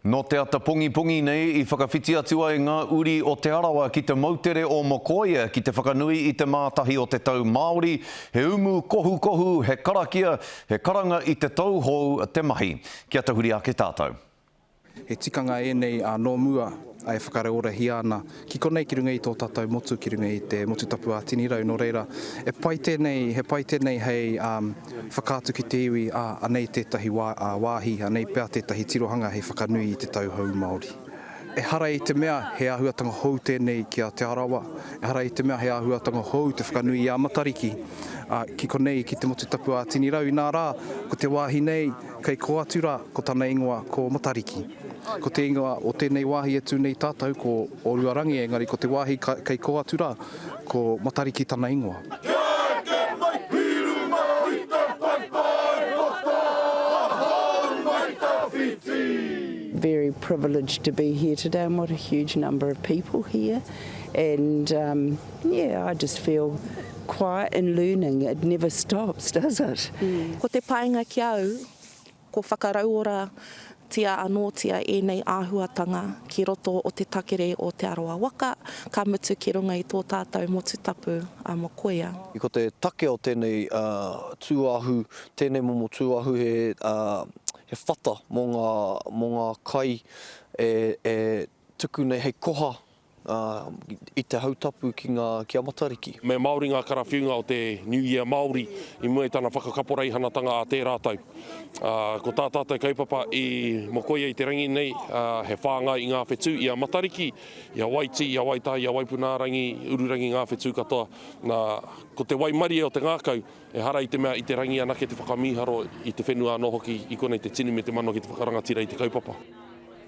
Nō te ata pongipongi nei i whakawhiti atu ai ngā uri o Te Arawa ki te moutere o Mokoia ki te whakanui i te mātahi o te tau Māori, he umu kohukohu, he karakia, he karanga i te tau hou te mahi. Kia tahuri ake tātou. He tikanga ēnei nō mua e whakarauorahia ana ki konei ki runga i tō tātou motu, ki runga i te motu tapu a Tinirau. Nō reira, e pai tēnei, he pai tēnei hei whakaatu ki te iwi, ā, anei tētahi wā, wāhi, anei pea tētahi tirohanga hei whakanui i te tau hou Māori. Ehara i te mea he āhuatanga hou tēnei ki a Te Arawa, ehara i te mea he āhuatanga hou te whakanui i a Matariki, ā, ki konei, ki te motu tapu a Tinirau, inā rā, ko te wāhi nei, kei kō atu rā, ko tana ingoa ko Matariki. Ko te ingoa o tēnei wāhi e tū nei tātou ko Oruarangi engari ko te wāhi kei kō atu rā ko Matariki tana ingoa. Kia eke mai Piruma ki te paepae waka hou mai tawhiti. Very privileged to be here today and what a huge number of people here and um yeah I just feel quiet and learning it never stops does it. Ko te painga ki a au, Ko whakarauoratia anōtia ēnei āhuatanga ki roto o te takere o Te Arawa waka, ka mutu ki runga i tō tātou motu tapu a Mokoia. Ko te take o tēnei tūāhu, tēnei momo tūāhu he, he whata mō ngā, mō ngā kai e, e tuku nei hei koha i te hautapu ki ngā, ki a Matariki. Me Māori ngā karawhiunga o te New Year Māori i mua i tana whakakaporeihanatanga a tērā tau. Ko tā tātou kaupapa i Mokoia i te rangi nei, he whāngai i ngā whetū, i a Matariki, i a Waitī, i a Waitā, i a Waipunārangi, Ururangi ngā whetū katoa. Nā, ko te waimarie o te ngākau, ehara i te mea i te rangi anake te whakamīharo, i te whenua anō hoki, i konei te tini me te mano ki te whakarangatira i te kaupapa.